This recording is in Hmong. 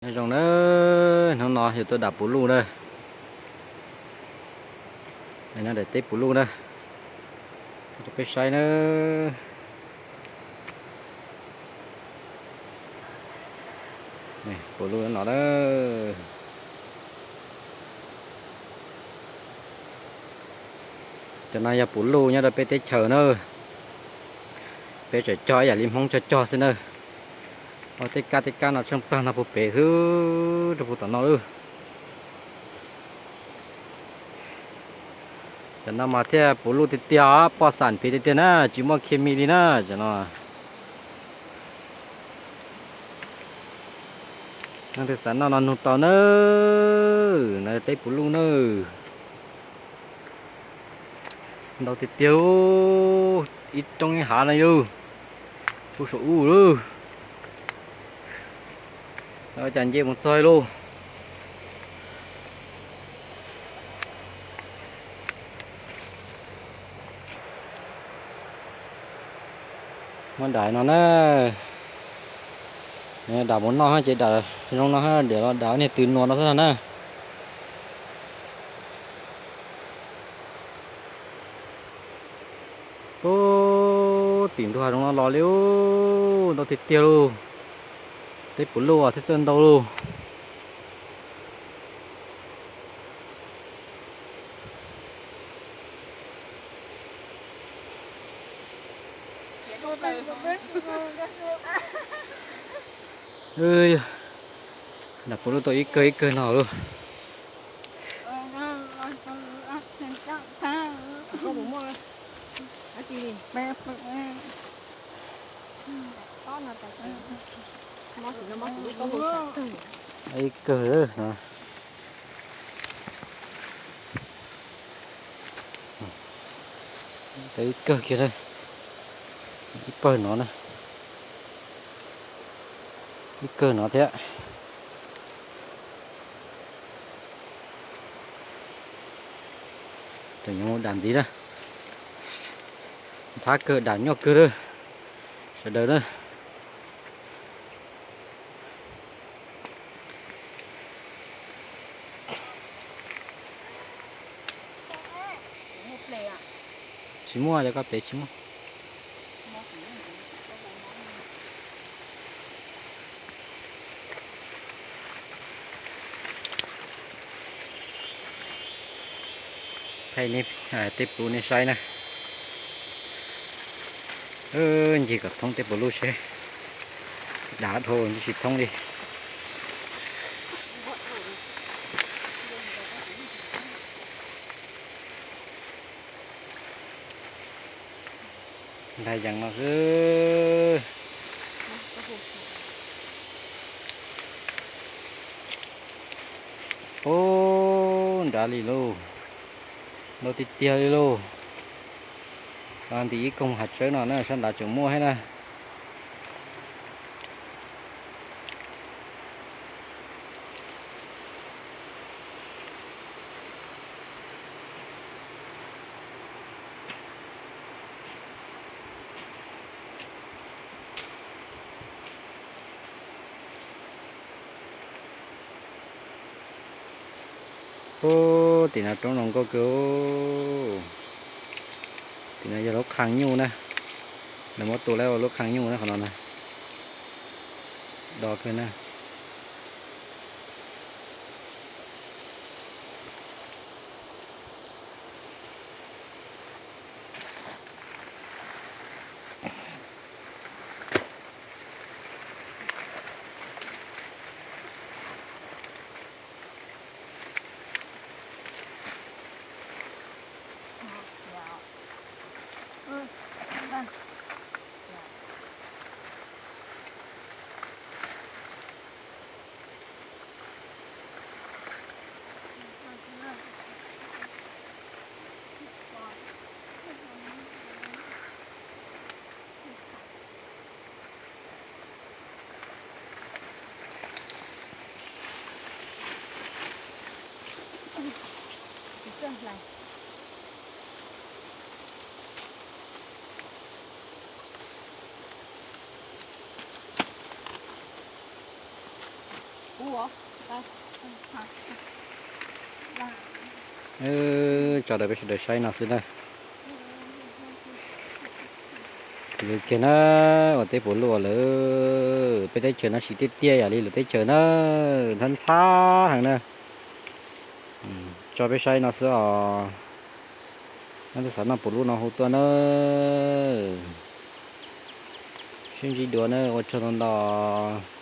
Nyob zoo na, hnub no yus tuaj dam puv luj na. No daim teb puv luj na, rau peb saib na. Puv luj no na. Cov no yog puv luj nyob rau peb teb chaws na. Peb tseem cog ib yam li Hmoob cog cog xwb na. Ua tej kab tej kab no tsheej plawg no puag pem xwb rau puag tom no lawm. Cov no mas thiaj puv luj tiag tiag, poj xam piv tiag tiag na, tsis muaj khi mi li na cov no. Leej twg xav noj no nug tau nawb, no teb puv luj nawb. Ntau tiag tiag, ib roob ib hav no yus, puv saum ub lawm. Cas nce mus txog lauj. Muab dam no na, dam mus noj ces dam zoo no, diam los dam niag twg nuav no xwb no na. Pub tim ntug hav zoov no los li, ntau tiag tiag lauj. Teb puv luj thiab txawj ntau lauj. Dam puv luj tau ib kawg ib kawg no lauj. Ib kawg no. Tau ib kawg kiag, ib pawg no na, ib kawg no thiab. Tseem yuav mus dam ntxiv na. Nthab kawg dam nyuaj kawg lawm sawv daws na. Tsis muaj, yog koj pem tsis muaj. Thaij nej tej puv nej saib na. Ncig kom thoob tej puv luj seb, dav dhau ntsis tsis thoob li. Ntag yees no xwb. Ub, nrad li lauj. Ntau tiag tiag li lauj. Ntim ib koog hav tsawb no na, sab nrad tseem muaj thiab na. Ub, tim no roob zoo nkauj kawg. Tim no yog lub qhab nyuj na. Lawv muab tua lawm ua lub qhab nyuj na, qhov no na. Do kawg na. Tso rau peb sawv daws saib no xwb na. Lawv kiag na, ua teb puas luj lawm. Peb teb chaws no siv tiaj tiaj yam li lawv teb chaws na, ntxhab ntxhab heev na. Tso peb saib no xwb os. Nyob twb xav noj puas luj no hu tuaj na. Sib ntsib dua na, ua tsaug ntau ntau.